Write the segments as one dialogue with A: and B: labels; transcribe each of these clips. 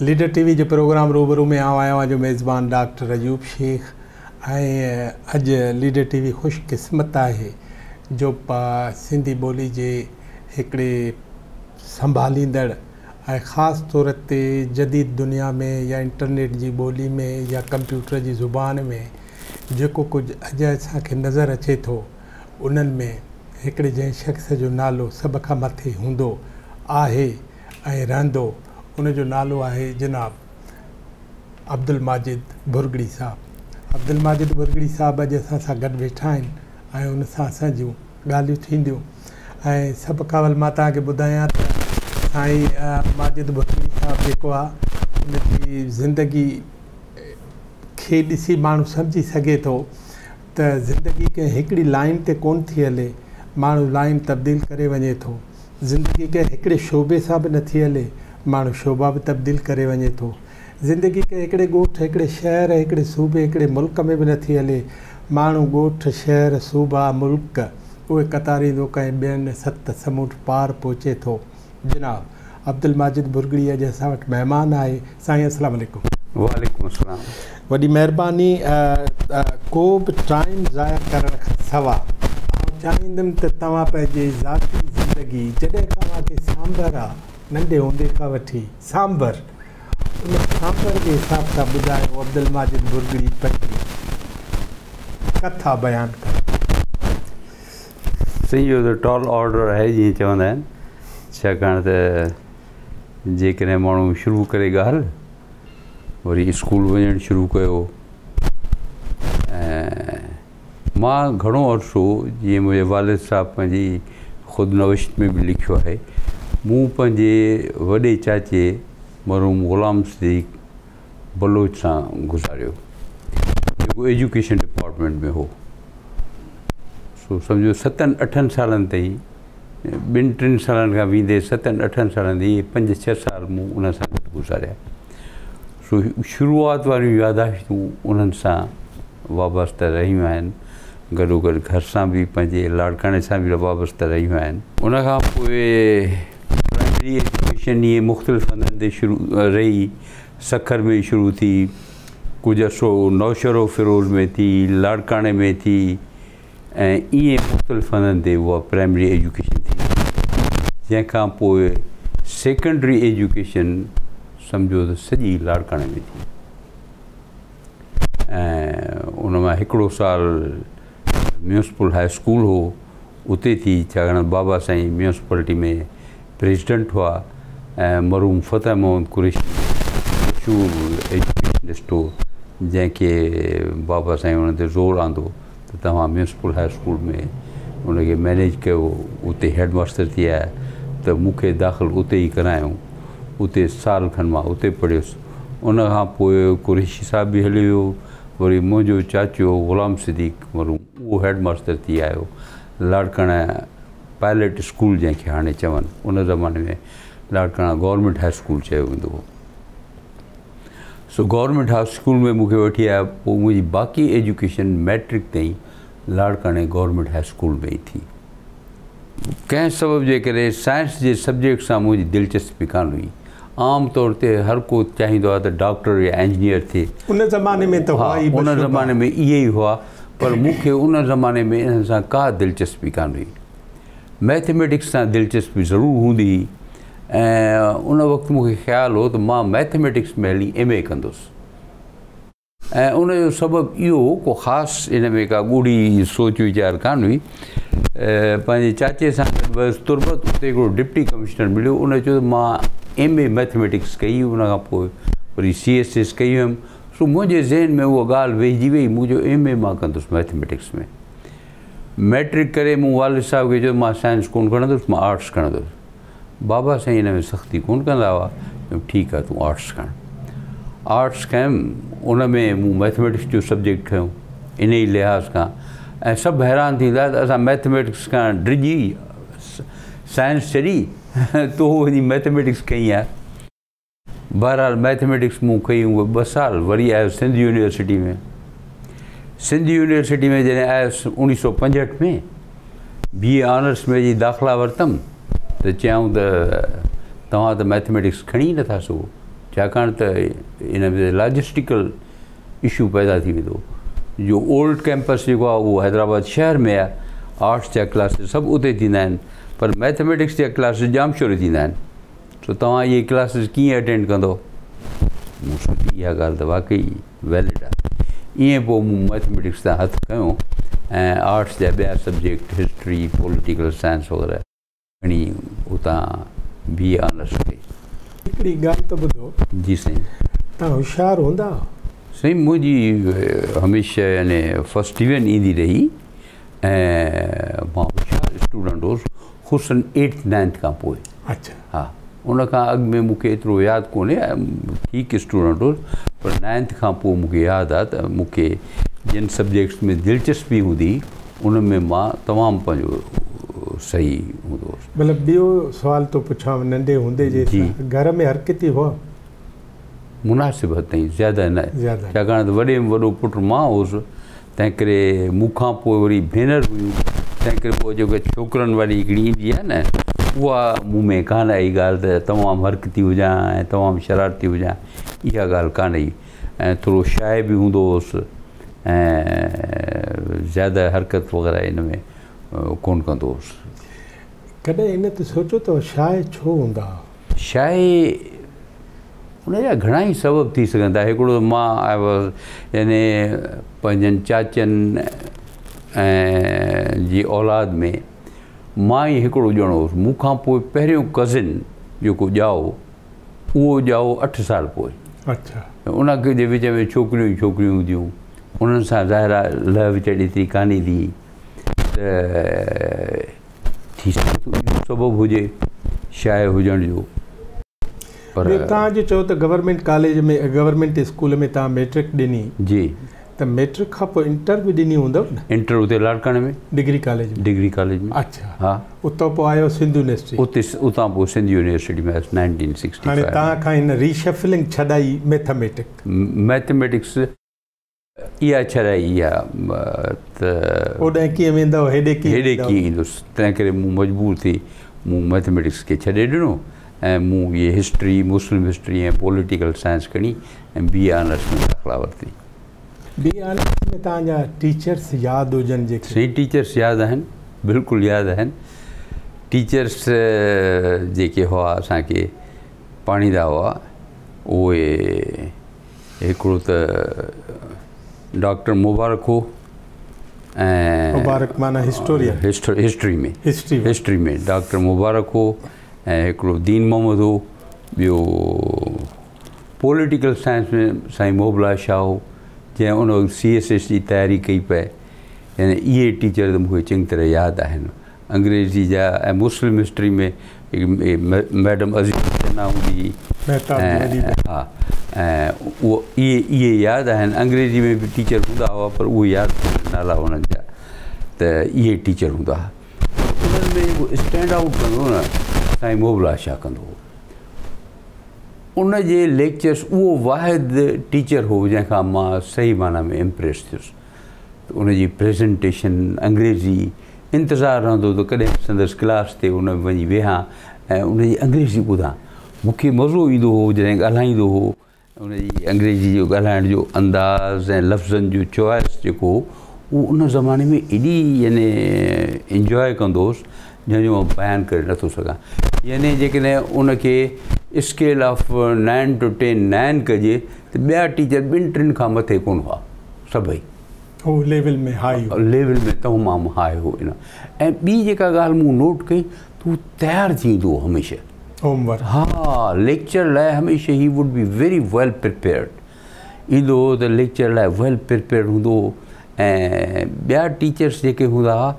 A: Leader ٽي V جي programme روبرو ۾ آئون آهيان اوهان جو ميزبان ڊاڪٽر ايوب شيخ ۽ اڄ ليڊر ٽي وي خوش قسمت آهي جو سنڌي ٻولي جي هڪڙي سنڀاليندڙ ۽ خاص طور تي جديد دنيا ۾ يا انٽرنيٽ جي ٻولي ۾ يا ڪمپيوٽر جي زبان ۾ جيڪو ڪجهه اڄ اسان کي نظر اچي ٿو انهن ۾ هڪڙي جنهن شخص جو نالو سڀ کان مٿي هوندو آهي ۽ رهندو ان جو نالو آهي جناب عبدالماجد ڀرڳڙي صاحب. عبدالماجد ڀرڳڙي صاحب اڄ اسان سان گڏ ويٺا آهن ۽ ان سان اسان جون ڳالهيون ٿينديون ۽ سڀ کان اول مان توهان کي ٻڌايان ته سائين ماجد ڀرڳڙي صاحب جيڪو آهي ان جي زندگي کي ڏسي ماڻهو سمجهي سگهي ٿو ته زندگي ڪنهن هڪڙي لائين تي ڪونه ٿي هلي، ماڻهو لائين تبديل ڪري وڃي ٿو. زندگي ڪنهن هڪڙي شعبي سان به نٿي هلي، ماڻهو شعبا به تبديل ڪري وڃي ٿو. زندگي ڪنهن هڪڙي ڳوٺ، هڪڙي شهر، هڪڙي صوبي، هڪڙي ملڪ ۾ به نٿي هلي، ماڻهو ڳوٺ، شهر، صوبا، ملڪ اهي قطاريندو ڪنهن ٻين ست سمنڊ پار پهچي ٿو. جناب عبدالماجد ڀرڳڙي اڄ اسان وٽ مهمان آهي. سائين السلام عليڪم.
B: وعليڪم السلام.
A: وڏي مهرباني ڪو به ٽائيم ضايع ڪرڻ کان سوا آئون چاهيندم ته توهان پنهنجي ذاتي زندگي جڏهن کان اوهان کي سانڀر آ ننڍي هوندي کان وٺي سانڀر ان سانڀر جي حساب سان ٻڌايو عبدالماجد ڀرڳڙي پنهنجي ڪٿا بيان ڪريو.
B: سائين اهو ته ٽال آرڊر آهي جيئن چوندا آهن ڇاڪاڻ ته جيڪڏهن ماڻهو شروع ڪري ڳالهه وري اسڪول وڃڻ شروع ڪيو ۽ مان گهڻو عرصو جيئن منهنجي والد صاحب پنهنجي خود نوشت ۾ به لکيو آهي مون پنهنجي وڏي چاچي مرحوم غلام صديق بلوچ سان گذاريو جيڪو ايجوڪيشن ڊپارٽمينٽ ۾ هو سو سمجهو ستن اٺن سالن تائين ٻن ٽن سالن کان ويندي ستن اٺن سالن تائين پنج ڇهه سال مون ان سان گڏ گذاريا سو شروعات واريون ياداشتون انهن سان وابسته رهيون آهن گڏو گڏ گهر سان به پنهنجي لاڙڪاڻي سان به وابسته رهيون آهن ان کان پوء پرائمري ايجوڪيشن ائين مختلف هنڌن تي شروع رهي سکر ۾ شروع ٿي ڪجهه عرصو نوشهروفيروز ۾ ٿي لاڙڪاڻي ۾ ٿي ۽ ائين مختلف هنڌن تي اها پرائمري ايجوڪيشن ٿي جنهن کان پوء سيڪنڊري ايجوڪيشن سمجهو ته سڄي لاڙڪاڻي ۾ ٿي ۽ ان مان هڪڙو سال ميونسپل هاء اسڪول هو اتي ٿي ڇاڪاڻ ته بابا سائين ميونسپلٽي ۾ پريزيڊنٽ هئا ۽ مرحوم فتح محمد قريشي مشهور ايجوڪيشنسٽ هو جنهن کي بابا سائين ان تي زور آندو ته توهان ميونسپل هاء اسڪول ۾ ان کي مئنيج ڪيو اتي هيڊ ماستر ٿي آيا ته مون کي داخل اتي ئي ڪرايائون اتي سال کن مان اتي پڙهيس ان کان پوء قريشي صاحب به هليو ويو وري منهنجو چاچو غلام صديق مرحوم اهو هيڊ ماستر ٿي آيو لاڙڪاڻا پائلٽ اسڪول جنهن کي هاڻي چون ان زماني ۾ لاڙڪاڻا گورنمينٽ هاء اسڪول چيو ويندو هو سو گورنمينٽ هاء اسڪول ۾ مون کي وٺي آيا پوء منهنجي باقي ايجوڪيشن ميٽرڪ تائين لاڙڪاڻي گورنمينٽ هاء اسڪول ۾ ئي ٿي ڪنهن سبب جي ڪري سائنس جي سبجيڪٽ سان منهنجي دلچسپي ڪانه هئي. عام طور تي هر ڪو چاهيندو آهي ته ڊاڪٽر يا انجنيئر ٿئي.
A: ان زماني ۾ ته هئا ئي ٻه
B: ان زماني ۾ اهي ئي هئا پر مون کي ان زماني ۾ انهن سان ڪا دلچسپي ڪانه هئي. مئٿميٽڪس سان دلچسپي ضرور هوندي هئي ۽ ان وقت مون کي خيال هو ته مان مئٿميٽڪس ۾ هلي ايم اي ڪندس. ۽ ان جو سبب اهو هو ڪو خاص ان ۾ ڪا ڳوڙهي سوچ ويچار ڪانه هئي. پنهنجي چاچي سان گڏ ويس تربت اتي هڪڙو ڊپٽي ڪمشنر مليو ان چيو ته مان ايم اي مئٿميٽڪس ڪئي ان کان پوء وري سي ايس ايس ڪئي هيم سو منهنجي ذهن ۾ اها ڳالهه ويهجي وئي مون چيو ايم اي مان ڪندس مئٿميٽڪس ۾ مئٽرڪ ڪري مون والد صاحب کي چيو مان سائنس ڪونه کڻندس مان آرٽس کڻندس بابا سائين ان ۾ سختي ڪونه ڪندا هئا، چيم ٺيڪ آ تون آرٽس کڻ. آرٽس کنيم، ان ۾ مون مئٿميٽڪس جو سبجيڪٽ کنيو، انهي لحاظ کان ۽ سڀ حيران ٿيندا ته اسان مئٿميٽڪس کان ڊڄي سائنس ڇڏي تو وڃي مئٿميٽڪس کنئي آ. بهرحال مئٿميٽڪس مون ڪئي اهي ٻه سال وري آيس سنڌ يونيورسٽي ۾ سنڌ يونيورسٽي ۾ جڏهن آيس اوڻيهه سو پنجهٺ ۾ بي اي آنرس ۾ جي داخلا ورتم ته چيائون ته توهان ته مئٿميٽڪس کڻي ئي نٿا سگهو. ڇاڪاڻ ته ان ۾ لاجسٽيڪل اشو پيدا ٿي ويندو. جو اولڊ ڪيمپس جيڪو آهي اهو حيدرآباد شهر ۾ آهي، آرٽس جا ڪلاسز سڀ اتي ٿيندا آهن، پر مئٿميٽڪس جا ڪلاسز ڄامشوري ٿيندا آهن. سو توهان اهي ڪلاسز ڪيئن اٽينڊ ڪندو؟ مون سوچيو اها ڳالهه ته واقعي ويلڊ آهي. ائين پوء مون مئٿميٽڪس تان هٿ کنيو ۽ آرٽس جا ٻيا سبجيڪٽ هسٽري، پوليٽيڪل سائنس وغيره کڻي اتان بي اي آنرس ڪئي.
A: هڪڙي ڳالهه ته ٻڌو.
B: جي سائين.
A: توهان هوشيار هوندا هئا؟
B: سائين منهنجي هميشه يعني فرسٽ ڊويزن ايندي رهي ۽ مان هوشيار اسٽوڊنٽ هوس خصوصن ايٽٿ نائنٿ کان پوء.
A: اڇا.
B: ها ان کان اڳ ۾ مون کي ايترو ياد ڪونهي ٺيڪ اسٽوڊنٽ هوس پر نائنٿ کان پوء مون کي ياد آ ته مون کي جن سبجيڪٽس ۾ دلچسپي هوندي هئي ان ۾ مان تمام پنهنجو صحيح هوندو هوس.
A: مطلب ٻيو سوال ٿو پڇانو ننڍي هوندي جي گهر ۾ حرڪتي هئا؟
B: مناسب حد تائين زياده نه ڇاڪاڻ ته وڏي ۾ وڏو پٽ مان هوس تنهن ڪري مون کان پوء وري ڀينر هيون تنهن ڪري پوء جيڪا ڇوڪرن واري هڪڙي ايندي آهي نه اها مون ۾ ڪانه آئي ڳالهه ته تمام حرڪتي هجان ۽ تمام شرارتي هجان اها ڳالهه ڪانه آئي ۽ ٿورو شاء به هوندو هوس ۽ زياده حرڪت وغيره ان ۾ ڪونه ڪندو هوس.
A: ڪڏهن ان تي سوچيو اٿو شاء ڇو هوندا هئا؟
B: شاء ان جا گهڻا ئي سبب ٿي سگهن ٿا. هڪڙو ته مان I was يعني پنهنجن چاچن ۽ جي اولاد ۾ مان ئي هڪڙو ڄڻو هوس. مون کان پوء پهريون ڪزن جيڪو ڄائو اهو ڄائو اٺ سال پوء.
A: اڇا.
B: ان جي وچ ۾ ڇوڪريون ئي ڇوڪريون هونديون. انهن سان ظاهر آهي لهه وچڙ ايتري ڪانه ايندي هئي ته ٿي سگهي ٿو اهو سبب هجي شاء هجڻ جو پر.
A: ٻيو توهان جو چئو ته گورنمينٽ ڪاليج ۾ گورنمينٽ اسڪول ۾ توهان ميٽرڪ ڏني.
B: جي.
A: ته ميٽرڪ کان پوء انٽر به ڏني هوندو نه؟
B: انٽر اتي لاڙڪاڻي ۾.
A: Degree college ۾.
B: Degree college ۾.
A: اڇا.
B: ها.
A: اتان پوء آيو سنڌ يونيورسٽي.
B: اتي اتان پوء سنڌ يونيورسٽي ۾ آيس نائنٽين سڪسٽي
A: هاڻي
B: فائيو.
A: توهان کان هن ريشفلنگ ڇڏائي ميٿاميٽڪ.
B: ميٿميٽڪس اها ڇڏائي اها ته.
A: اوڏانهن ڪيئن ويندؤ هيڏي ڪيئن
B: هيڏي ڪيئن ايندس تنهن ڪري مون مجبور ٿي مون ميٿميٽڪس کي ڇڏي ڏنو ۽ مون اهي هسٽري مسلم هسٽري ۽ پوليٽيڪل سائنس کڻي ۽ بي اي آنرس ۾ داخلا ورتي.
A: بي اي آنرس ۾ توهان جا ٽيچرس ياد هجن جيڪي.
B: سائين ٽيچرس ياد آهن بلڪل ياد آهن ٽيچرس جيڪي هئا اسان کي پاڙهيندا هئا اهي هڪڙو ته ڊاڪٽر مبارڪ هو ۽
A: مبارڪ معنيٰ هسٽورين
B: هسٽري ۾ هسٽري ۾ ڊاڪٽر مبارڪ هو ۽ هڪڙو دين محمد هو ٻيو پوليٽيڪل سائنس ۾ سائين محب الله شاهه هو جنهن ان وقت سي ايس ايس جي تياري ڪئي پئي يعني اهي ٽيچر ته مون کي چڱي طرح ياد آهن انگريزي جا ۽ مسلم هسٽري ۾ ميڊم عزيز چنا هوندي هئي ها ۽ اهي اهي ياد آهن انگريزي ۾ به ٽيچر هوندا هئا پر اهي ياد ڪونهن نالا انهن جا ته اهي ٽيچر هوندا هئا انهن ۾ جيڪو اسٽينڊ آئوٽ ڪندو هو نه سائين محب الله شاهه ڪندو هو ان جي ليڪچرس اهو واحد ٽيچر هو جنهن کان مان صحيح معنيٰ ۾ امپريس ٿيس ته ان جي پريزنٽيشن انگريزي انتظار رهندو ته ڪڏهن سندس ڪلاس تي ان وڃي ويهان ۽ ان جي انگريزي ٻڌان مون کي مزو ايندو هو جڏهن ڳالهائيندو هو ان جي انگريزي جو ڳالهائڻ جو انداز ۽ لفظن جو چوائس جيڪو هو اهو ان زماني ۾ ايڏي يعني انجواء ڪندو هوس جنهن جو مان بيان ڪري نٿو سگهان يعني جيڪڏهن ان کي اسڪيل آف نائن ٽو 10 9 ڪجي ته ٻيا ٽيچر ٻن ٽن کان مٿي ڪونه هئا سڀئي.
A: هو ليول ۾ هائي هو.
B: ليول ۾ تمام هائي هو ان ۽ ٻي جيڪا ڳالهه مون نوٽ ڪئي ته هو تيار ٿي ايندو هو هميشه.
A: Home work.
B: ها ليڪچر لاء هميشه he would be very well prepared ايندو هو ته ليڪچر لاء ويل پريپيئرڊ هوندو هو ۽ ٻيا ٽيچرس جيڪي هوندا هئا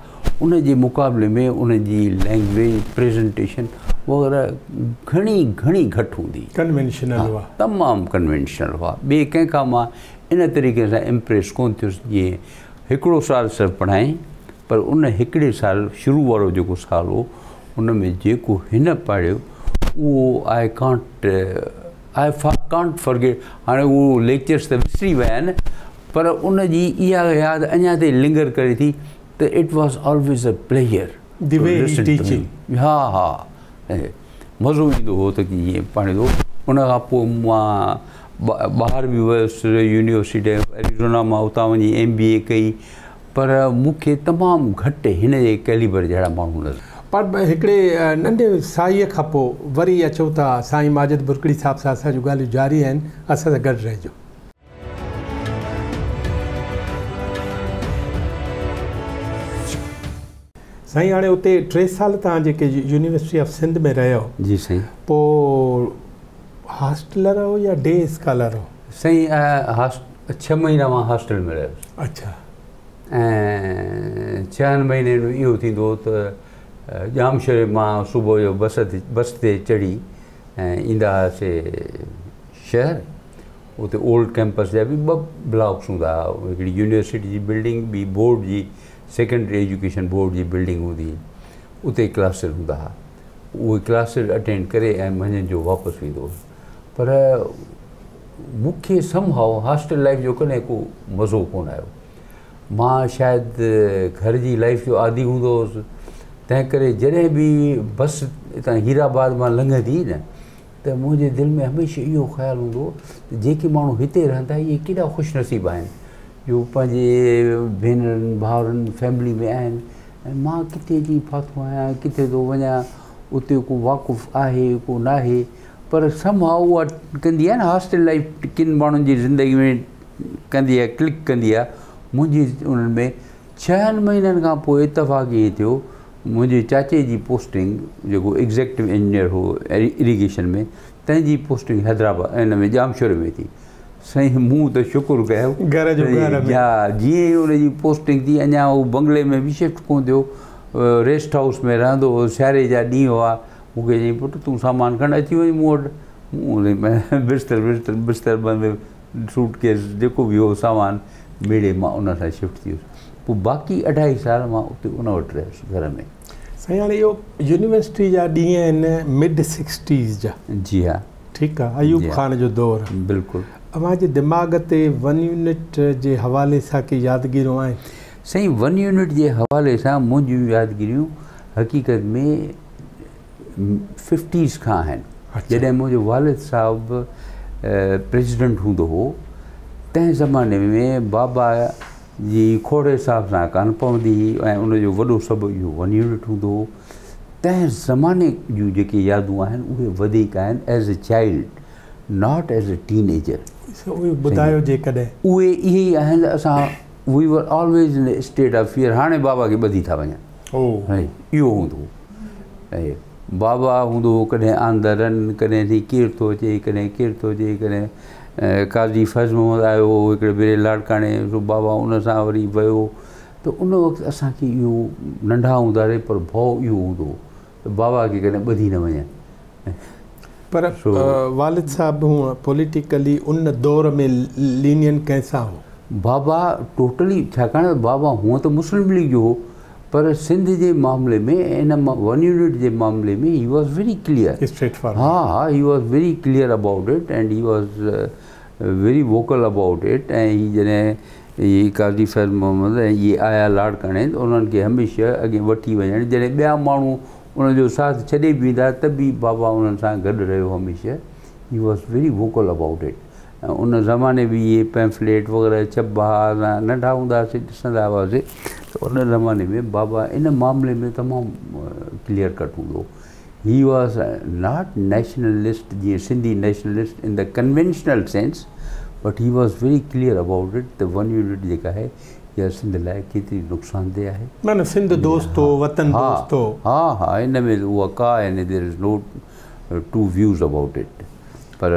B: ان جي مقابلي ۾ ان جي لينگويج پريزنٽيشن وغيره گهڻي گهڻي گهٽ هوندي.
A: ڪنوينشنل هئا.
B: تمام ڪنوينشنل هئا. ٻئي ڪنهن کان مان ان طريقي سان امپريس ڪونه ٿيس جيئن هڪڙو سال صرف پڙهايائين پر ان هڪڙي سال شروع وارو جيڪو سال هو ان ۾ جيڪو هن پڙهيو اهو I can't I can't forget هاڻي اهو ليڪچرس ته وسري ويا آهن پر ان جي اها ياد اڃا تائين لنگر ڪري ٿي ته it was always a pleasure
A: the way he teaching
B: ها ها مزو ايندو هو ته ڪيئن پڙهندو ان کان پوء مان ٻاهر به ويس يونيورسٽي ايريزونا مان اتان وڃي ايم بي اي ڪئي پر مون کي تمام گهٽ هن جي ڪيليبر جهڙا ماڻهو نظر.
A: پر هڪڙي ننڍي ساهيء کان پوء وري اچون ٿا سائين ماجد ڀرڳڙي صاحب سان اسان جون ڳالهيون جاري آهن اسان سان گڏ رهجو. سائين هاڻي اتي ٽي سال توهان جيڪي يونيورسٽي آف سنڌ ۾ رهيو.
B: جي سائين.
A: پوء هاسٽلر هو يا ڊي اسڪالر هو؟
B: سائين 6 مهينا مان هاسٽل ۾ رهيس.
A: اڇا.
B: ۽ ڇهن مهينن ۾ اهو ٿيندو هو ته ڄامشوري مان صبح جو بس بس تي چڙهي ۽ ايندا هئاسي شهر اتي اولڊ ڪيمپس جا به ٻه بلاڪس هوندا هئا هڪڙي يونيورسٽي جي بلڊنگ ٻي بورڊ جي سيڪنڊري ايجوڪيشن بورڊ جي بلڊنگ هوندي هئي اتي ڪلاسز هوندا هئا اهي ڪلاسز اٽينڊ ڪري ۽ منجهند جو واپس ويندو هوس پر مون کي سم هائو هاسٽل لائيف جو ڪڏهن ڪو مزو ڪونه آيو مان شايد گهر جي لائيف جو عادي هوندو هوس تنهن ڪري جڏهن به بس هتان هيرآباد مان لنگهندي نه ته منهنجي دل ۾ هميشه اهو خيال هوندو هو ته جيڪي ماڻهو هتي رهن ٿا اهي ڪيڏا خوش نصيب آهن جو پنهنجي ڀينرن ڀائرن فيملي ۾ آهن ۽ مان ڪٿي اچي ڦاٿو آهيان ڪٿي ٿو وڃان اتي ڪو واقف آهي ڪو ناهي پر سم هائو اها ڪندي آهي نه هاسٽل لائيف ڪن ماڻهن جي زندگي ۾ ڪندي آهي ڪلڪ ڪندي آهي منهنجي انهن ۾ ڇهن مهينن کان پوء اتفاق ائين ٿيو منهنجي چاچي جي پوسٽنگ جيڪو ايگزيڪٽو انجنيئر هو اريگيشن ۾ تنهن جي پوسٽنگ حيدرآباد ان ۾ ڄامشوري ۾ ٿي سائين مون ته شڪر ڪيو
A: گهر جو گهر ۾
B: ها جيئن ئي ان جي پوسٽنگ ٿي اڃا هو بنگلي ۾ به شفٽ ڪونه ٿيو ريسٽ هائوس ۾ رهندو هو سياري جا ڏينهن هئا مون کي چيائين پٽ تون سامان کڻ اچي وڃ مون وٽ مون بستر بستر بستر بند سوٽ ڪيس جيڪو به هو سامان ميڙي مان ان سان شفٽ ٿي ويس پوء باقي اڍائي سال مان اتي ان وٽ رهيس گهر ۾.
A: سائين هاڻي اهو يونيورسٽي جا ڏينهن آهن مڊ سڪسٽيز جا.
B: جي ها.
A: ٺيڪ آ ايوب خان جو دور.
B: بلڪل.
A: اوهان جي دماغ تي ون يونٽ جي حوالي سان ڪي يادگيريون آهن؟
B: سائين ون يونٽ جي حوالي سان منهنجون يادگيريون حقيقت ۾ ففٽيز کان آهن. جڏهن منهنجو والد صاحب پريزيڊنٽ هوندو هو تنهن زماني ۾ بابا جي کوڙي صاحب سان ڪانه پوندي هئي ۽ ان جو وڏو سبب اهو ون يونٽ هوندو هو. تنهن زماني جون جيڪي يادون آهن اهي وڌيڪ آهن as a child not as a teenager.
A: اهي ٻڌايو جيڪڏهن.
B: اهي اهي ئي آهن ته اسان we were always in a state of fear هاڻي بابا کي ٻڌي ٿا وڃن اهو هوندو هو. بابا هوندو هو ڪڏهن آندرن ڪڏهن سائين ڪير ٿو اچي ڪڏهن ڪير ٿو اچي ڪڏهن قاضي فيض محمد آيو هو هڪڙي ڀيري لاڙڪاڻي سو بابا ان سان وري ويو ته ان وقت اسان کي اهو ننڍا هوندا هئاسين پر ڀؤ اهو هوندو هو ته بابا کي ڪڏهن ٻڌي نه وڃن.
A: پر والد صاحب هونء پوليٽيڪلي ان دور ۾ لينين ڪنهن سان هو؟
B: بابا ٽوٽلي ڇاڪاڻ ته بابا هونء ته مسلم ليگ جو هو پر سنڌ جي معاملي ۾ ان ون يونٽ جي معاملي ۾ he was very clear.
A: Straightforward.
B: ها ها he was very clear about it and he was very vocal about it ۽ هي جڏهن هي قاضي فيض محمد ۽ اهي آيا لاڙڪاڻي ته انهن کي هميشه اڳي وٺي وڃڻ جڏهن ٻيا ماڻهو ان جو ساٿ ڇڏي به ويندا ته به بابا انهن سان گڏ رهيو هميشه he was very vocal about it ۽ ان زماني به اهي پيمفليٽ وغيره ڇپبا هئا اسان ننڍا هوندا هئاسين ڏسندا هئاسين ته ان زماني ۾ بابا ان معاملي ۾ تمام ڪليئر ڪٽ هوندو هو he was not nationalist جيئن Sindhi nationalist in the conventional sense but he was very clear about it ته ون يونٽ جيڪا آهي اها سنڌ لاء ڪيتري نقصانده آهي.
A: معنيٰ سنڌ دوست هو وطن دوست هو.
B: ها ها ان ۾ اها ڪا يعني there is no two views about it پر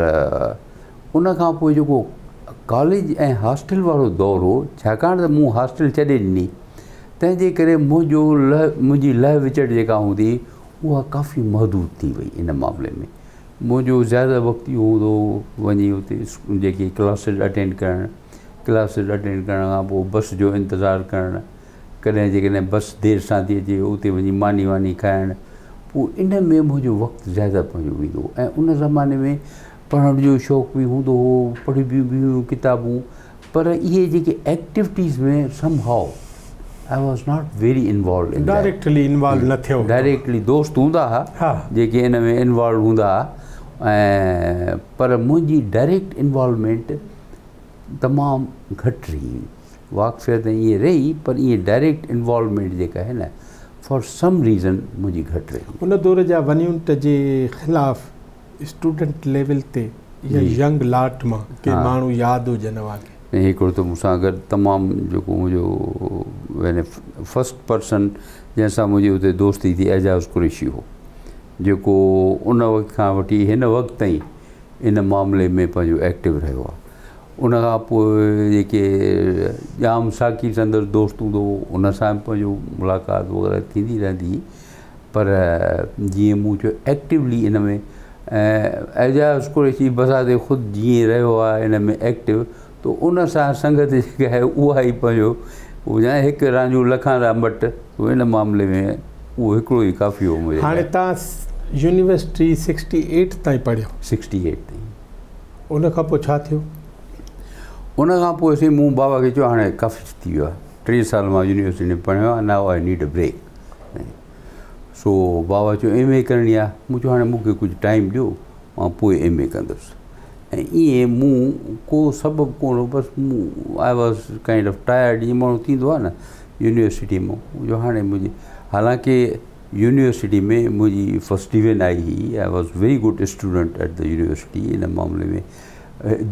B: ان کان پوء جيڪو ڪاليج ۽ هاسٽل وارو دور هو ڇاڪاڻ ته مون هاسٽل ڇڏي ڏني تنهن جي ڪري منهنجو لهه منهنجي لهه وچڙ جيڪا هوندي هئي اها ڪافي محدود ٿي وئي ان معاملي ۾ منهنجو زياده وقت اهو هوندو هو وڃي اتي جيڪي ڪلاسز اٽينڊ ڪرڻ ڪلاسز اٽينڊ ڪرڻ کان پوء بس جو انتظار ڪرڻ ڪڏهن جيڪڏهن بس دير سان ٿي اچي اتي وڃي ماني واني کائڻ پوء ان ۾ منهنجو وقت زياده پنهنجو ويندو هو ۽ ان زماني ۾ پڙهڻ جو شوق به هوندو هو پڙهبيون به هيون ڪتابون پر اهي جيڪي activities ۾ somehow I was not very involved in
A: directly involve نه ٿيو
B: ڊائريڪٽلي دوست هوندا ها جيڪي ان ۾ انوالو هوندا ها ۽ پر منهنجي ڊائريڪٽ انوالومينٽ تمام گهٽ رهي. واقفيت ائين رهي پر ائين ڊائريڪٽ انوالومينٽ جيڪا آهي نه فار سم ريزن منهنجي گهٽ رهي.
A: ان دور جا ون يونٽ جي خلاف اسٽوڊنٽ ليول تي يا ينگ لاٽ مان ڪي ماڻهو ياد هجن اوهان کي؟
B: هڪڙو ته مون سان گڏ تمام جيڪو منهنجو يعني فرسٽ پرسن جنهن سان منهنجي اتي دوستي ٿي اعجاز قريشي هو جيڪو ان وقت کان وٺي هن وقت تائين ان معاملي ۾ پنهنجو ايڪٽو رهيو آهي. ان کان پوء جيڪي ڄام ساقي سندس دوست هوندو هو ان سان به پنهنجو ملاقات وغيره ٿيندي رهندي هئي پر جيئن مون چيو ايڪٽولي ان ۾ اعجاز قريشي بذات خود جيئن رهيو آهي ان ۾ ايڪٽو ته ان سان سنگت جيڪا آهي اها ئي پنهنجو هڪ رانجهو لکان دا مٽ ان معاملي ۾ اهو هڪڙو ئي ڪافي هو منهنجي
A: لاء. هاڻي توهان يونيورسٽي سڪسٽي ايٽ تائين پڙهيو.
B: سڪسٽي ايٽ تائين.
A: ان کان پوء ڇا ٿيو؟
B: ان کان پوء سائين مون بابا کي چيو هاڻي ڪافي ٿي ويو آهي ٽي سال مان يونيورسٽي ۾ پڙهيو آهيان now I need a break سو بابا چيو ايم اي ڪرڻي آهي مون چيو هاڻي مون کي ڪجهه ٽائيم ڏيو مان پوء ايم اي ڪندس ۽ ائين مون ڪو سبب ڪونه هو بس مون I was kind of tired جيئن ماڻهو ٿيندو آهي نه يونيورسٽي مان جو هاڻي منهنجي حالانڪه يونيورسٽي ۾ منهنجي فرسٽ ڊويزن آئي هئي I was very good student at the university ان معاملي ۾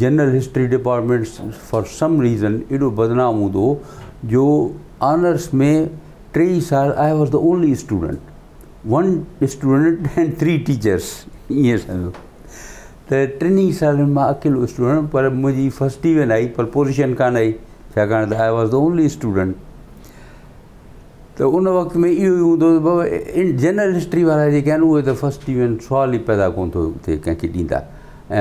B: general history department for some reason ايڏو بدنام هوندو هو جو آنرس ۾ ٽي سال I was the only student one student and three teachers ائين سمجهو ته ٽنهي سالن مان اڪيلو اسٽوڊنٽ پر منهنجي فرسٽ ڊويزن آئي پر پوزيشن ڪانه آئي ڇاڪاڻ ته I was the only student ته ان وقت ۾ اهو ئي هوندو هو بابا جنرل هسٽري وارا جيڪي آهن اهي ته فرسٽ ڊويزن سوال ئي پيدا ڪونه ٿو ٿئي ڪنهن کي ڏيندا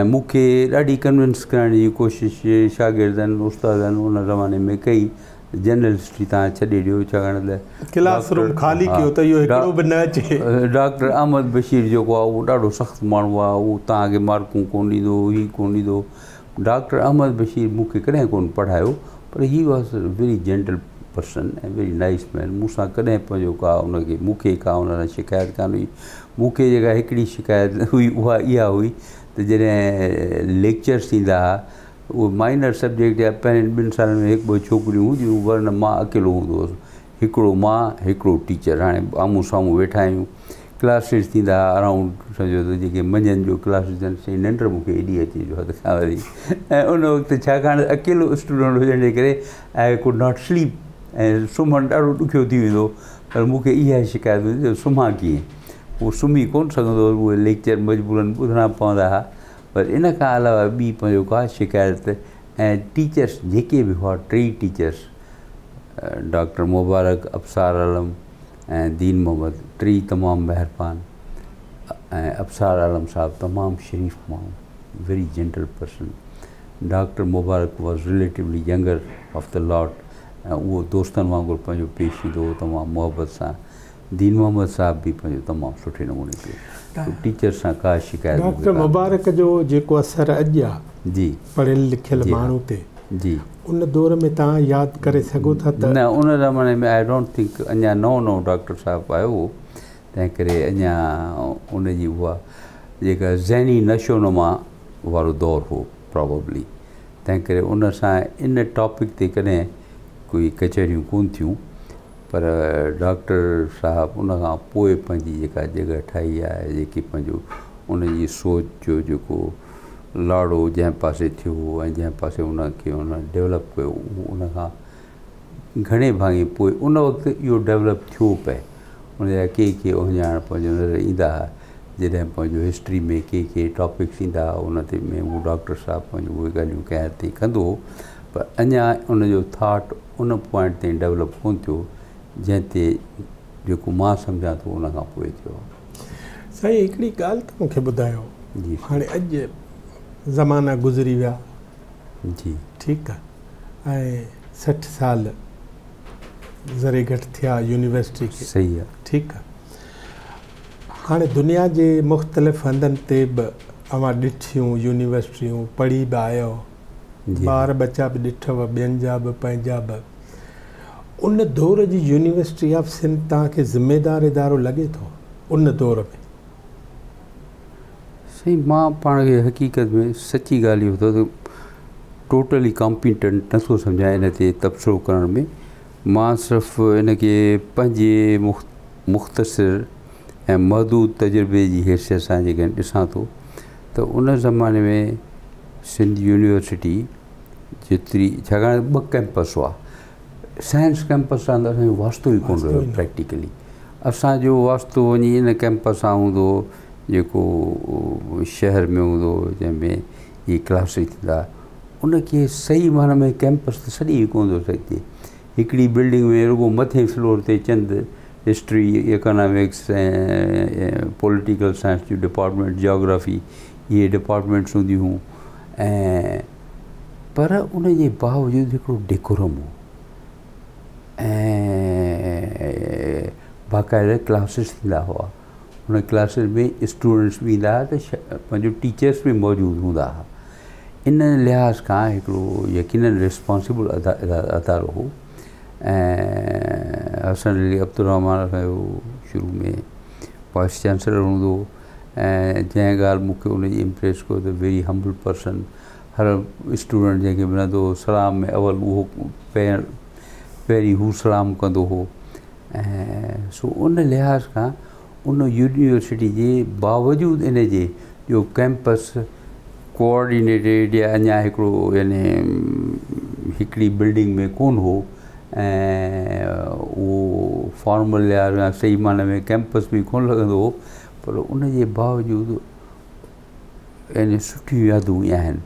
B: ۽ مون کي ڏاڍي ڪنونس ڪرڻ جي ڪوشش شاگردن استادن ان زماني ۾ ڪئي جنرل هسٽري توهان ڇڏي ڏيو ڇاڪاڻ ته
A: ڪلاس روم خالي ڪيو ته اهو هڪڙو به نه اچي.
B: ڊاڪٽر احمد بشير جيڪو آهي اهو ڏاڍو سخت ماڻهو آهي اهو توهان کي مارڪون ڪونه ڏيندو هي ڪونه ڏيندو ڊاڪٽر احمد بشير مون کي ڪڏهن ڪونه پڙهايو پر he was very gentle person ۽ very nice man مون سان ڪڏهن پنهنجو ڪا ان کي مون کي ڪا ان سان شڪايت ڪانه هئي مون کي جيڪا هڪڙي شڪايت هئي اها اها هئي ته جڏهن ليڪچرس ٿيندا هئا اهي مائنر سبجيڪٽ يا پهرين ٻن سالن ۾ هڪ ٻه ڇوڪريون هونديون هيون ورنه مان اڪيلو هوندو هوس. هڪڙو مان هڪڙو ٽيچر هاڻي آمهون سامهون ويٺا آهيون. ڪلاسز ٿيندا هئا اراؤنڊ سمجهو ته جيڪي منجهند جو ڪلاسز ٿين سائين ننڊ مون کي ايڏي اچي جو حد کان وڌيڪ ۽ ان وقت ڇاڪاڻ ته اڪيلو اسٽوڊنٽ هجڻ جي ڪري I could not sleep ۽ سمهڻ ڏاڍو ڏکيو ٿي ويندو هو پر مون کي اها شڪايت هوندي ته سمهان ڪيئن پوء سمهي ڪونه سگهندو هوس اهي ليڪچر مجبورن ٻڌڻا پوندا هئا پر ان کان علاوه ٻي پنهنجو ڪا شڪايت ۽ ٽيچرس جيڪي به هئا ٽيئي ٽيچرس ڊاڪٽر مبارڪ، ابصار عالم ۽ دين محمد ٽيئي تمام مهربان ۽ ابصار عالم صاحب تمام شريف ماڻهو very gentle person doctor Mubarak was relatively younger of the lot ۽ اهو دوستن وانگر پنهنجو پيش ايندو هو تمام محبت سان دين محمد صاحب به پنهنجو تمام سٺي نموني پيو ٽيچر سان ڪا شڪايت مون کي
A: ڊاڪٽر
B: ڪانه هئي.
A: مبارڪ جو جيڪو اثر اڄ آ
B: جي
A: پڙهيل لکيل
B: جي ها
A: ماڻهو تي
B: جي.
A: ان دور ۾ توهان ياد ڪري سگهو ٿا ته.
B: نه ان زماني ۾ I don't think اڃا نئون نئون ڊاڪٽر صاحب آيو هو تنهن ڪري اڃا ان جي اها جيڪا ذهني نشو نما وارو دور هو پراببلي تنهن ڪري ان سان ان ٽاپڪ تي ڪڏهن ڪوئي ڪچهريون ڪونه ٿيون پر ڊاڪٽر صاحب ان کان پوء پنهنجي جيڪا جڳهه ٺاهي آهي جيڪي پنهنجو ان جي سوچ جو جيڪو لاڙو جنهن پاسي ٿيو ۽ جنهن پاسي ان کي ان ڊيولپ ڪيو اهو ان کان گهڻي ڀاڱي پوء ان وقت اهو ڊيولپ ٿيو پئي ان جا ڪي ڪي اهڃاڻ پنهنجو نظر ايندا هئا جڏهن پنهنجو هسٽري ۾ ڪي ڪي ٽاپڪس ايندا هئا ان تي ۾ هو ڊاڪٽر صاحب پنهنجو اهي ڳالهيون ڪنهن حد تائين ڪندو هو پر اڃا ان جو ٿاٽ ان پوائنٽ تائين ڊولپ ڪونه ٿيو جنهن تي جيڪو مان سمجهان ٿو ان کان پوء ٿيو آهي.
A: سائين هڪڙي ڳالهه ته مون کي ٻڌايو
B: جي
A: هاڻي اڄ زمانا گذري ويا
B: جي
A: ٺيڪ آ ۽ 60 سال ذري گهٽ ٿيا يونيورسٽي کي
B: صحيح آ
A: ٺيڪ آ هاڻي دنيا جي مختلف هنڌن تي به اوهان ڏٺيون يونيورسٽيون پڙهي به آيو ٻار ٻچا به ڏٺو ٻين جا به پنهنجا به. ان دور جي يونيورسٽي آف سنڌ توهان کي ذميدار ادارو لڳي ٿو ان دور ۾؟
B: سائين مان پاڻ کي حقيقت ۾ سچي ڳالهه اهو اٿو ته ٽوٽلي ڪامپيٽنٽ نٿو سمجهان ان تي تبصرو ڪرڻ ۾. مان صرف ان کي پنهنجي مختصر ۽ محدود تجربي جي حيثيت سان جيڪڏهن ڏسان ٿو ته ان زماني ۾ سنڌ يونيورسٽي جيتري، ڇاڪاڻ ٻه ڪئمپس هئا، سائنس ڪئمپس سان ته اسانجو واسطو ئي ڪونه رهيو. پريڪٽيڪلي اسانجو واسطو وڃي ان ڪئمپس سان هوندو هو جيڪو شهر ۾ هوندو هو، جنهن ۾ اهي ڪلاسز ٿيندا. ان کي صحيح معنيٰ ۾ ڪئمپس ته سڏي ئي ڪونه ٿو سگهجي. هڪڙي بلڊنگ ۾ رڳو مٿين فلور تي چند هسٽري، اڪانامڪس ۽ پوليٽيڪل سائنس جون ڊپارٽمينٽ، جاگرافي، اهي ڊپارٽمينٽس هونديون هيون. ۽ پر ان جي باوجود هڪڙو ڊيڪورم هو ۽ باقاعده ڪلاسز ٿيندا هئا. ان ڪلاسز ۾ اسٽوڊنٽس به ايندا هئا ته پنهنجو ٽيچرس به موجود هوندا هئا. ان لحاظ کان هڪڙو يقينن ريسپانسبل ادارو هو. ۽ حسن علي عبدالرحمان اسانجو شروع ۾ وائس چانسلر هوندو هو، ۽ جنهن ڳالهه مون کي ان جي امپريس ڪيو ته ويري همبل پرسن، هر اسٽوڊنٽ جنهن کي ملندو هو سلام ۾ اول اهو پهرين هو سلام ڪندو هو. ۽ سو ان لحاظ کان ان يونيورسٽي جي باوجود ان جي جو ڪئمپس ڪوآرڊينيٽيڊ يا اڃا هڪڙو يعني هڪڙي بلڊنگ ۾ ڪونه هو ۽ اهو فارمل يا صحيح معنيٰ ۾ ڪئمپس به ڪونه لڳندو هو، پر ان جي باوجود يعني سٺيون يادون ئي آهن.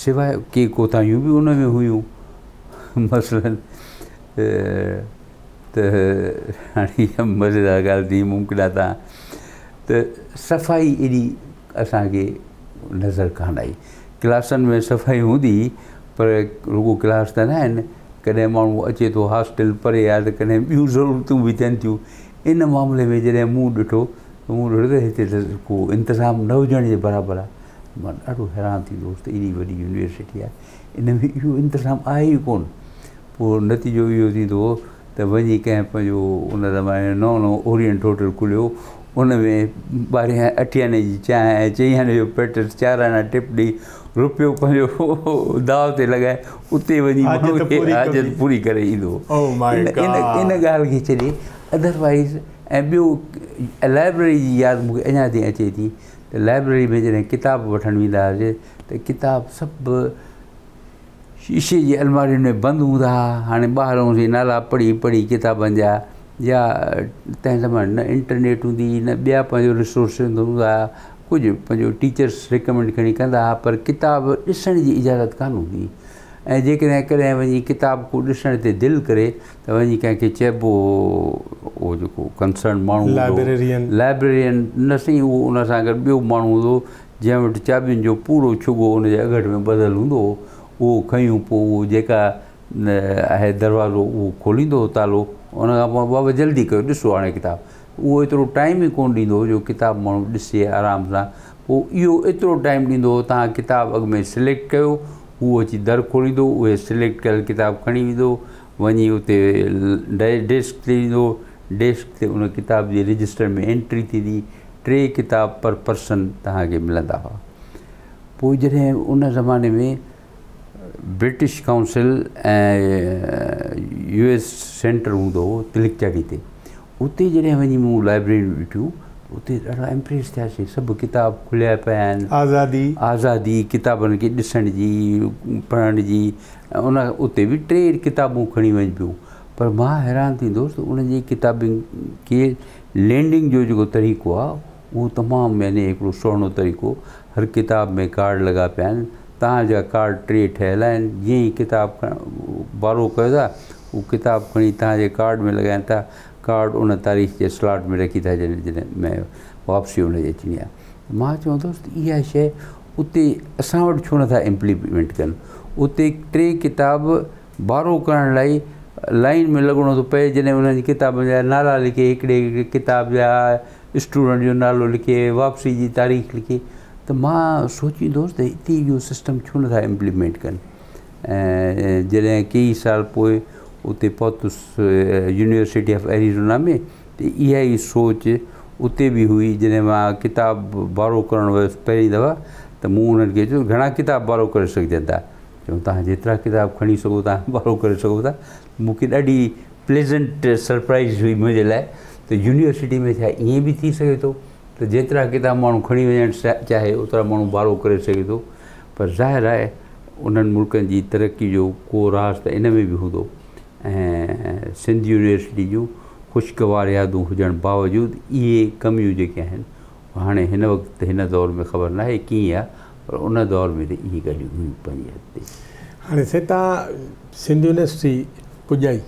B: سواء ڪي ڪوتاهيون به ان ۾ هيون. مثلاً ته هاڻي اها مزيدار ڳالهه ٿي ممڪن آهي تان ته صفائي ايڏي اسانکي نظر ڪانه آئي. ڪلاسن ۾ صفائي هوندي هئي، پر رڳو ڪلاس ته نه آهن، ڪڏهن ماڻهو اچي ٿو، هاسٽل پري آهي ته ڪڏهن ٻيون ضرورتون به ٿين ٿيون. ان معاملي ۾ جڏهن مون ڏٺو ته مون ڏٺو ته هتي ته ڪو انتظام نه هجڻ جي برابر آهي. مان ڏاڍو حيران ٿيندو هوس ته ايڏي وڏي يونيورسٽي آهي، ان ۾ اهو انتظام آهي ئي ڪونه. پوء نتيجو اهو ٿيندو هو ته وڃي ڪنهن پنهنجو ان زماني ۾ نئون نئون اورينٽ هوٽل کليو، ان ۾ ٻارهين اٺين آني جي چانهه ۽ چئين آني جو پيٽس، چار آنا ٽپ ڏئي، روپيو پنهنجو داء تي لڳائي اتي وڃي ماڻهو حاجت پوري ڪري ايندو هو. ان ڳالهه کي ڇڏي ادروائيز ۽ ٻيو لائبريري جي ياد مون کي اڃا تائين اچي ٿي ته لائبريري ۾ جڏهن ڪتاب وٺڻ ويندا هئاسين ته ڪتاب سڀ شيشي جي المارين ۾ بند هوندا ها. هاڻي ٻاهرئون سين نالا پڙهي پڙهي ڪتابن جا، يا تنهن زماني نه انٽرنيٽ هوندي هئي نه ٻيا پنهنجو ريسورسز هوندا هئا. ڪجهه پنهنجو ٽيچرس ريڪمينڊ کڻي ڪندا هئا، پر ڪتاب ڏسڻ جي اجازت ڪانه هوندي هئي. ۽ جيڪڏهن ڪڏهن وڃي ڪتاب ڪو ڏسڻ تي دل ڪري ته وڃي ڪنهن کي چئبو هو، اهو جيڪو ڪنسرن ماڻهو هوندو هو،
A: لائبريرين.
B: لائبريرين نه سائين، اهو ان سان گڏ ٻيو ماڻهو هوندو هو جنهن وٽ چاٻين جو پورو ڇڳو ان جي اڳٺ ۾ ٻڌل هوندو هو، اهو کنيون پوء اهو جيڪا آهي دروازو اهو کوليندو هو تالو، ان کان پوء بابا جلدي ڪيو ڏسو هاڻي ڪتاب. اهو ايترو ٽائيم ئي ڪونه ڏيندو هو جو ڪتاب ماڻهو ڏسي آرام سان. پوء اهو ايترو ٽائيم ڏيندو هو توهان ڪتاب اڳ ۾ سليڪٽ ڪيو، هو اچي در کوليندو، اهي سليڪٽ ڪيل ڪتاب کڻي ويندو، وڃي اتي ڊيسڪ تي ويندو، ڊيسڪ تي ان ڪتاب جي رجسٽر ۾ انٽري ٿيندي، ٽي ڪتاب پر پرسن توهان کي ملندا هئا. پوء جڏهن ان زماني ۾ British council ۽ U S centre هوندو هو تلڪ چاڙهي تي، اتي جڏهن وڃي مون لائبريريون ڏٺيون اتي ڏاڍا امپريس ٿياسين. سڀ ڪتاب کليا پيا آهن،
A: آزادي
B: آزادي ڪتابن کي ڏسڻ جي، پڙهڻ جي. ان اتي به ٽي ڪتابون کڻي وڃبيون، پر مان حيران ٿيندو هوس ته انهن جي ڪتابن کي لينڊنگ جو جيڪو طريقو آهي اهو تمام يعني هڪڙو سهڻو طريقو. هر ڪتاب ۾ ڪارڊ لڳا پيا آهن، توهان جا ڪارڊ ٽي ٺهيل آهن، جيئن ئي ڪتاب بارو ڪيو ٿا اهو ڪتاب کڻي توهان جي ڪارڊ ۾ لڳائين ٿا، ڪارڊ ان تاريخ جي سلاٽ ۾ رکي ٿا ڇڏين جڏهن ۾ واپسي ان جي اچڻي آهي. مان چوندو هوس ته اها شيء اتي اسان وٽ ڇو نٿا امپليمينٽ ڪن؟ اتي ٽي ڪتاب بارو ڪرڻ لاء لائين ۾ لڳڻو ٿو پئي، جڏهن انهن جي ڪتابن جا نالا لکي، هڪڙي هڪڙي ڪتاب جا اسٽوڊنٽ جو نالو لکي، واپسي جي تاريخ لکي، ته مان سوچيندو هوس ته هتي اهو سسٽم ڇو نٿا امپليمينٽ ڪن. ۽ جڏهن ڪيئي سال پوء اتي پهتس يونيورسٽي آف ايريزونا ۾ ته اها ئي سوچ اتي به هئي. جڏهن مان ڪتاب بارو ڪرڻ ويس پهرين دفعا ته مون انهن کي چيو گهڻا ڪتاب بارو ڪري سگهجن ٿا؟ چيائون توهان جيترا ڪتاب کڻي سگهو ٿا بارو ڪري سگهو ٿا. مون کي ڏاڍي پليزنٽ سرپرائز هئي منهنجي لاء ته يونيورسٽي ۾ ڇا ائين به ٿي سگهي ٿو ته جيترا ڪتاب ماڻهو کڻي وڃڻ چاهي اوترا ماڻهو بارو ڪري سگهي ٿو. پر ظاهر آهي انهن ملڪن جي ترقي جو ڪو راز ته ان ۾ به هوندو ۽ سنڌ يونيورسٽي جون خوشگوار يادون هجڻ باوجود اهي ڪميون جيڪي آهن هاڻي هن وقت هن دور ۾ خبر ناهي ڪيئن آهي پر ان دور ۾ ته اهي ڳالهيون هيون پنهنجي حد تي.
A: هاڻي سائين توهان سنڌ يونيورسٽي پڄائي.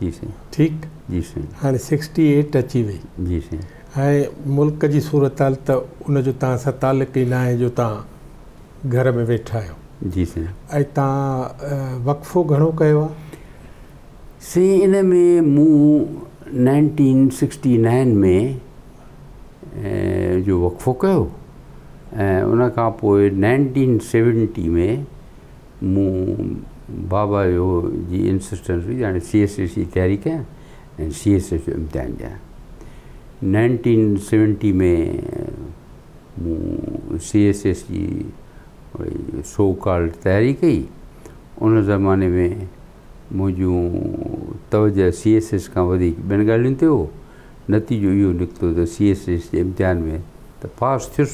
B: جي سائين.
A: ٺيڪ.
B: جي سائين.
A: هاڻي سڪسٽي ايٽ اچي وئي.
B: جي سائين.
A: ۽ ملڪ جي صورتحال ته ان جو توهان سان تعلق ئي ناهي جو توهان گهر ۾ ويٺا آهيو.
B: جي سائين.
A: ۽ توهان وقفو گهڻو ڪيو آهي؟
B: سائين ان ۾ مون نائنٽين سڪسٽي نائن ۾ جو وقفو ڪيو ۽ ان کان پوء نائنٽين سيونٽي ۾ مون بابا جو جي انسسٽنس هئي ته هاڻي سي ايس ايس جي تياري ڪيان ۽ سي ايس ايس جو امتحان ڏيان. نائنٽين سيونٽي ۾ مون سي ايس ايس جي سو ڪالڊ تياري ڪئي. ان زماني ۾ منهنجون توجه سي ايس ايس کان وڌيڪ ٻين ڳالهين تي هو. نتيجو اهو نڪتو ته سي ايس ايس جي امتحان ۾ ته پاس ٿيس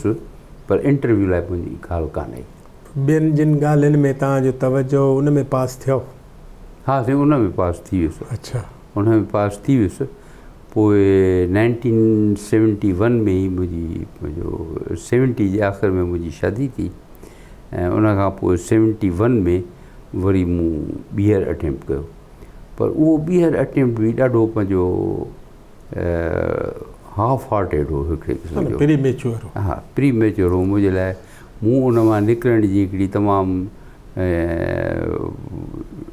B: پر انٽرويو لاء منهنجي ڳالهه ڪانه آئي.
A: ٻين جن ڳالهين ۾ توهان جو توجه هو ان ۾ پاس ٿيو؟
B: ها سائين ان ۾ پاس ٿي ويس.
A: اڇا.
B: ان ۾ پاس ٿي ويس. پوء نائنٽين سيونٽي ون ۾ ئي منهنجي منهنجو سيونٽي جي آخر ۾ منهنجي شادي ٿي ۽ ان کان پوء سيونٽي ون ۾ وري مون ٻيهر اٽيمپٽ ڪيو پر اهو ٻيهر اٽيمپٽ به ڏاڍو پنهنجو هاف هارٽيڊ هو هڪڙي قسم جو.
A: پري ميچوئر هو.
B: ها پري ميچوئر هو منهنجي لاء. مون ان مان نڪرڻ جي هڪڙي تمام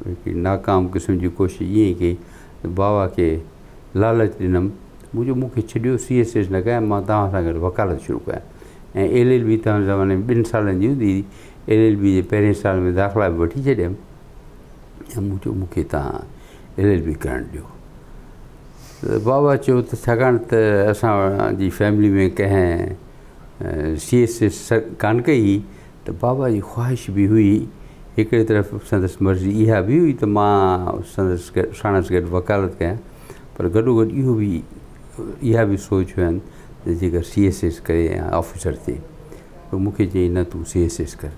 B: هڪڙي ناڪام قسم جي ڪوشش ائين ئي ڪئي ته بابا کي لالچ ڏنم مون چيو مون کي ڇڏيو سي ايس ايس نه ڪيان مان توهان سان گڏ وڪالت شروع ڪيان ۽ ايل ايل بي تنهن زماني ۾ ٻن سالن جي هوندي هئي ايل ايل بي جي پهرين سال ۾ داخلا به وٺي ڇڏيم ۽ مون چيو مون کي توهان ايل ايل بي ڪرڻ ڏيو ته بابا چيو ته ڇاڪاڻ ته اسان جي فيملي ۾ ڪنهن سي ايس ايس ڪانه ڪئي هئي ته بابا جي خواهش به هئي هڪڙي طرف سندس مرضي اها به هئي ته مان سندس ساڻس گڏ وڪالت ڪيان پر گڏوگڏ اهو به اها به سوچ هين ته جيڪر سي ايس ايس ڪري ۽ آفيسر ٿئي ته مون کي چيائين نه تون سي ايس ايس ڪر.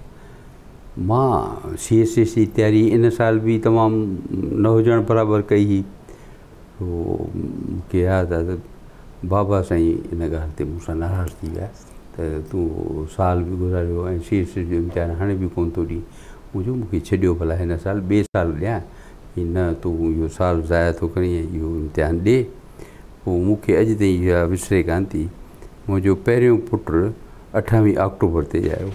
B: مان سي ايس ايس جي تياري ان سال به تمام نه هجڻ برابر ڪئي هئي. سو مون کي ياد آهي ته بابا سائين ان ڳالهه تي مون سان ناراض ٿي ويا ته تون سال به گذاريو ۽ سي ايس ايس جو امتحان هاڻي به ڪونه ٿو ڏين. مون چيو مون کي ڇڏيو ڀلا هن سال ٻئي سال ڏيان. چي نه تون اهو سال ضايع ٿو ڪرين ۽ اهو امتحان ڏي. پوء مون کي اڄ تائين اها وسري ڪانه ٿي. منهنجو پهريون پٽ اٺاويهه آڪٽوبر تي ڄايو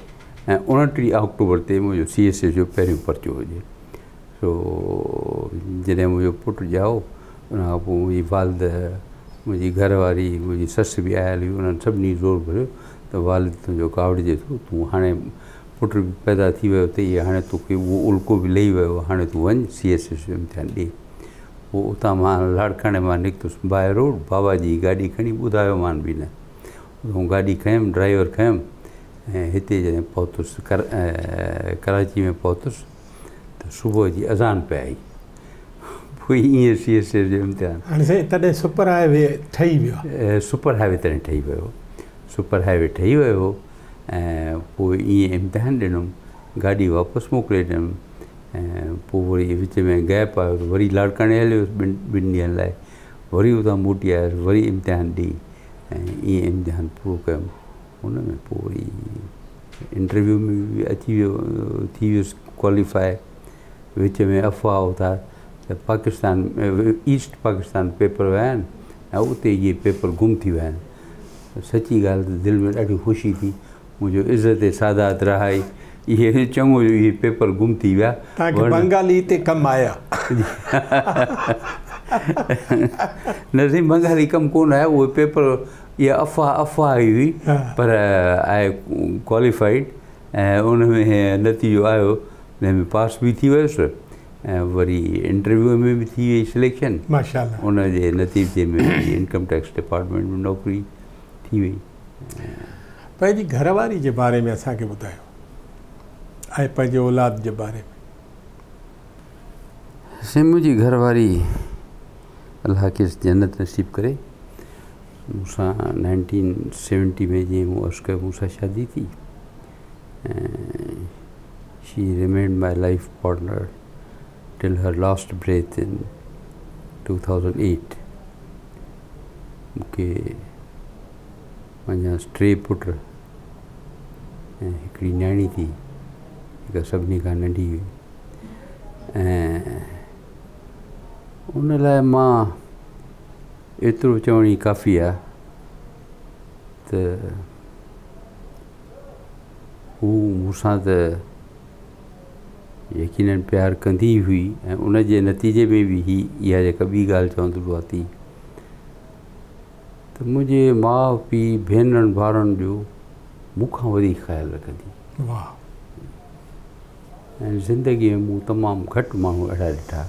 B: ۽ اڻٽيهه آڪٽوبر تي منهنجو سي ايس ايس جو پهريون پرچو هجي. سو جڏهن منهنجو پٽ ڄائو ان کان پوء منهنجي والده، منهنجي گهر واري، منهنجي سس به آيل هئي انهن سڀني زور ڀريو ته والد تنهنجو ڪاوڙجي ٿو تون هاڻي پٽ به پيدا ٿي ويو اٿئي هاڻي توکي اهو الڪو به لهي ويو هاڻي تون وڃ سي ايس ايس جو امتحان ڏي. پوء اتان مان لاڙڪاڻي مان نڪتس باء روڊ بابا جي گاڏي کڻي ٻڌايومان به نه. اتان گاڏي کنيم ڊرائيور کنيم ۽ هتي جڏهن پهتس ڪراچي ۾ پهتس ته صبح جي اذان پئي آئي. پوء ائين سي ايس ايس جو امتحان.
A: هاڻي سائين تڏهن سپر هاء وي ٺهي ويو
B: آهي. سپر هاء وي تڏهن ٺهي ويو. سپر هاء وي ٺهي ويو هو ۽ پوء ائين امتحان ڏنم. گاڏي واپس موڪلي ڏنم ۽ پوء وري وچ ۾ گئپ آيو ته وري لاڙڪاڻي هليو ويس ٻن ٻن ڏينهن لاء. وري اتان موٽي آيس وري امتحان ڏئي ۽ ائين امتحان پورو ڪيم. ان ۾ پوء وري انٽرويو ۾ به اچي ويو ٿي ويس ڪواليفائي. وچ ۾ افواهه اٿا ته پاڪستان ايسٽ پاڪستان پيپر ويا آهن ۽ اتي اهي پيپر گم ٿي ويا آهن. سچي ڳالهه ته دل ۾ ڏاڍي خوشي ٿي. منهنجو عزت سادات رهائي اهي چڱو جو اهي پيپر گم ٿي ويا.
A: توهان کي بنگالي هتي ڪم آيا.
B: نه سائين بنگالي ڪم ڪونه آيا اهي پيپر اها افواهه افواهه ئي هئي پر آء ڪواليفائيڊ ۽ ان ۾ نتيجو آيو جنهن ۾ پاس به ٿي ويس ۽ وري انٽرويو ۾ به ٿي وئي سليڪشن
A: ماشاءالله
B: ان جي نتيجي ۾ انڪم ٽيڪس ڊپارٽمينٽ ۾ نوڪري ٿي وئي.
A: پنهنجي گهر واري جي باري ۾ اسان کي ٻڌايو ۽ پنهنجي اولاد جي باري ۾.
B: سائين منهنجي گهر واري الله کيس جنت نصيب ڪري مون سان 1970 ۾ جيئن مون عرض ڪيو مون سان شادي ٿي ۽ she remained my life partner till her last breath in 2008. مون کي منجهانئس ٽي پٽ ۽ هڪڙي نياڻي ٿي جيڪا سڀني کان ننڍي هئي ۽ ان لاء مان ايترو چوڻ ئي ڪافي آهي ته هو مون سان ته يقينن پيار ڪندي ئي هئي ۽ ان جي نتيجي ۾ به هي اها جيڪا ٻي ڳالهه چوندس اها ٿي ته منهنجي ماء پيء ڀينرن ڀائرن جو مون کان وڌيڪ خيال رکندي.
A: واهه.
B: ۽ زندگيء ۾ مون تمام گهٽ ماڻهو اهڙا ڏٺا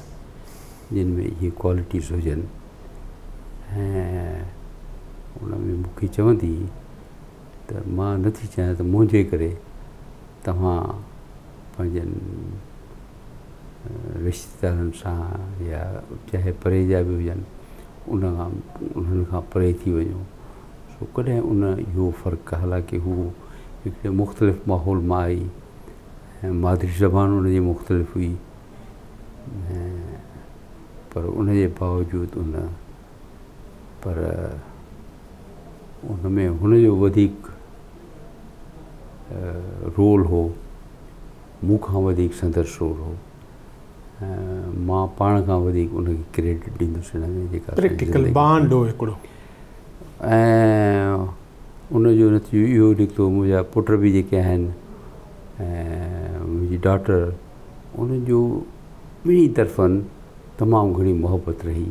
B: جن ۾ اهي ڪوالٽيز هجن ۽ ان ۾ مون کي چوندي ته مان نٿي چاهيان ته منهنجي ڪري توهان پنهنجن رشتيدارن سان يا چاهي پري جا به هجن ان کان انهن کان پري ٿي وڃو سو ڪڏهن ان اهو فرق حالانڪه هو هڪڙي مختلف ماحول مان آئي ۽ مادري زبان ان جي مختلف هئي پر ان جي باوجود ان پر ان ۾ هن جو وڌيڪ رول هو مون کان وڌيڪ سندس رول هو ۽ مان پاڻ کان وڌيڪ ان کي ڪريڊٽ ڏيندس ان ۾ جيڪا
A: پريڪٽيڪل بانڊ هو هڪڙو
B: ۽ ان جو نتيجو اهو نڪتو منهنجا پٽ به جيڪي آهن ۽ منهنجي ڊاٽر انهن جو ٻنهي طرفن تمام گهڻي محبت رهي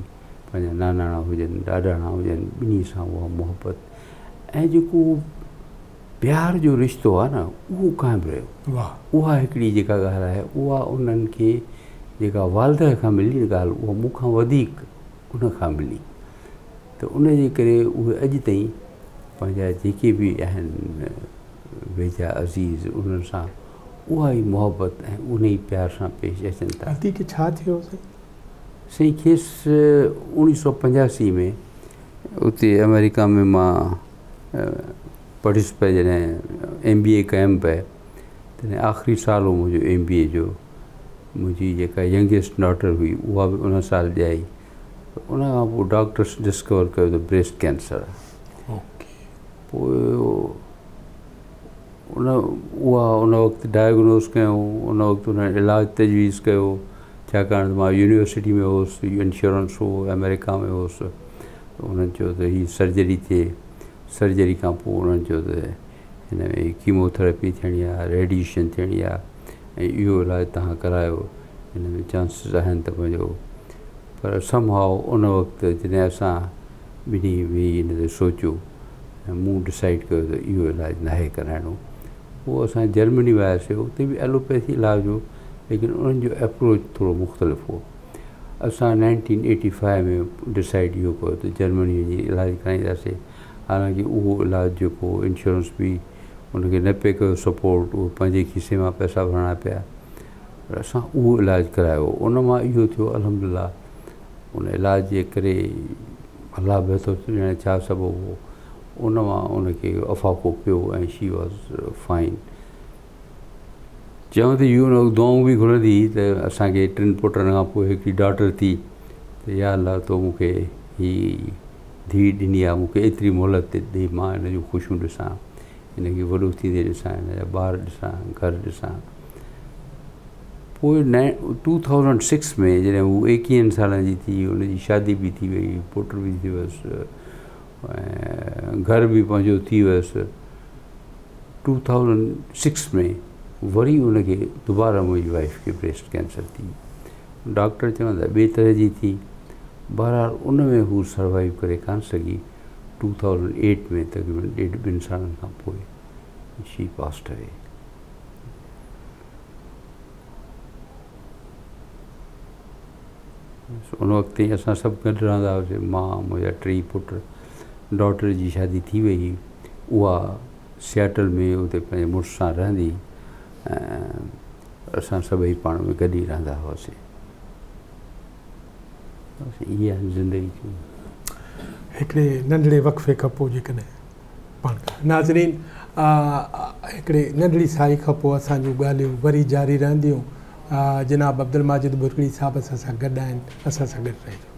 B: پنهنجا ناناڻا هجن ڏاڏاڻا هجن ٻنهي سان اها محبت ۽ جيڪو پيار جو رشتو آهي نه اهو قائم رهيو. اها هڪڙي جيڪا ڳالهه آهي اها انهن کي جيڪا والده کان ملي نه ڳالهه اها مون کان وڌيڪ ان کان ملي ته ان جي ڪري اهي اڄ تائين پنهنجا جيڪي به آهن ويجها عزيز انهن سان اها ئي محبت ۽ ان ئي پيار سان پيش اچن ٿا.
A: ادي کي ڇا ٿيو سائين؟
B: سائين کيس 1985 ۾ اتي آمريڪا ۾ مان پڙهيس پئي جڏهن ايم بي اي ڪيم پئي تڏهن آخري سال هو منهنجو ايم بي اي جو منهنجي جيڪا ينگيسٽ ڊاٽر هئي اها به ان سال ڄائي ته ان کان پوء ڊاڪٽرس ڊسڪور ڪيو ته بريسٽ ڪينسر آهي پوء ان اها ان وقت ڊائگنوز ڪيو ان وقت ان علاج تجويز ڪيو ڇاڪاڻ ته مان يونيورسٽي ۾ هوس انشورنس هو آمريڪا ۾ هوس ته انهن چيو ته هي سرجري ٿئي سرجري کان پوء انهن چيو ته هن ۾ ڪيموٿراپي ٿيڻي آهي ريڊيئيشن ٿيڻي آهي ۽ اهو علاج توهان ڪرايو هن ۾ چانسز آهن ته پنهنجو پر سم هاء ان وقت جڏهن اسان ٻنهي ويهي ان تي سوچيو ۽ مون ڊسائيڊ ڪيو ته اهو علاج ناهي ڪرائڻو پوء اسان جرمني وياسي اتي به ايلوپيٿي علاج هو ليڪن انهن جو اپروچ ٿورو مختلف هو اسان 1985 ۾ ڊسائيڊ اهو ڪيو ته جرمني وڃي علاج ڪرائينداسي حالانڪه اهو علاج جيڪو انشورنس به ان کي نه پئي ڪيو سپورٽ اهو پنهنجي کيسي مان پئسا ڀرڻا پيا پر اسان اهو علاج ڪرايو ان مان اهو ٿيو الحمدلله ان علاج جي ڪري الله بهتر ٿو ڄاڻي ڇا سبب هو ان مان ان کي افاقو پيو ۽ she was fine چوندي هئي ان وقت دعائون به گهرندي هئي ته اسان کي ٽن پٽن کان پوء هڪڙي ڊاٽر ٿي ته يا الله تو مون کي هي ڌيء ڏني آهي مون کي ايتري مهلت ڏي مان هن جون خوشيون ڏسان هن کي وڏو ٿيندي ڏسان هن جا ٻار ڏسان گهر ڏسان پوء 2006 ۾ جڏهن هو ايڪيهن سالن جي ٿي ان جي شادي به ٿي وئي پٽ به ٿي ويس ۽ گهر به پنهنجو ٿي ويس 2006 ۾ وري ان کي دوباره منهنجي وائيف کي بريسٽ ڪينسر ٿي ڊاڪٽر چون ته ٻي طرح جي ٿي بهرحال ان ۾ هو سروائيو ڪري ڪانه سگهي 2008 ۾ تقريبن ڏيڍ ٻن سالن کان پوء شي پاسڊ اوي. ان وقت تائين اسان سڀ گڏ رهندا هئاسين مان منهنجا ٽي پٽ ڊاٽر جي شادي ٿي وئي هئي، اها سياٽل ۾ اتي پنهنجي مڙس سان رهندي ۽ اسان سڀئي پاڻ ۾ گڏ ئي رهندا هئاسين. بس اهي آهن زندگي جون.
A: هڪڙي ننڍڙي وقفي کان پوء جيڪڏهن پاڻ ناظرين هڪڙي ننڍڙي ساهي کان پوء اسان جون ڳالهيون وري جاري رهنديون. جناب عبدالماجد ڀرڳڙي صاحب اسان سان گڏ آهن، اسان سان گڏ رهجو.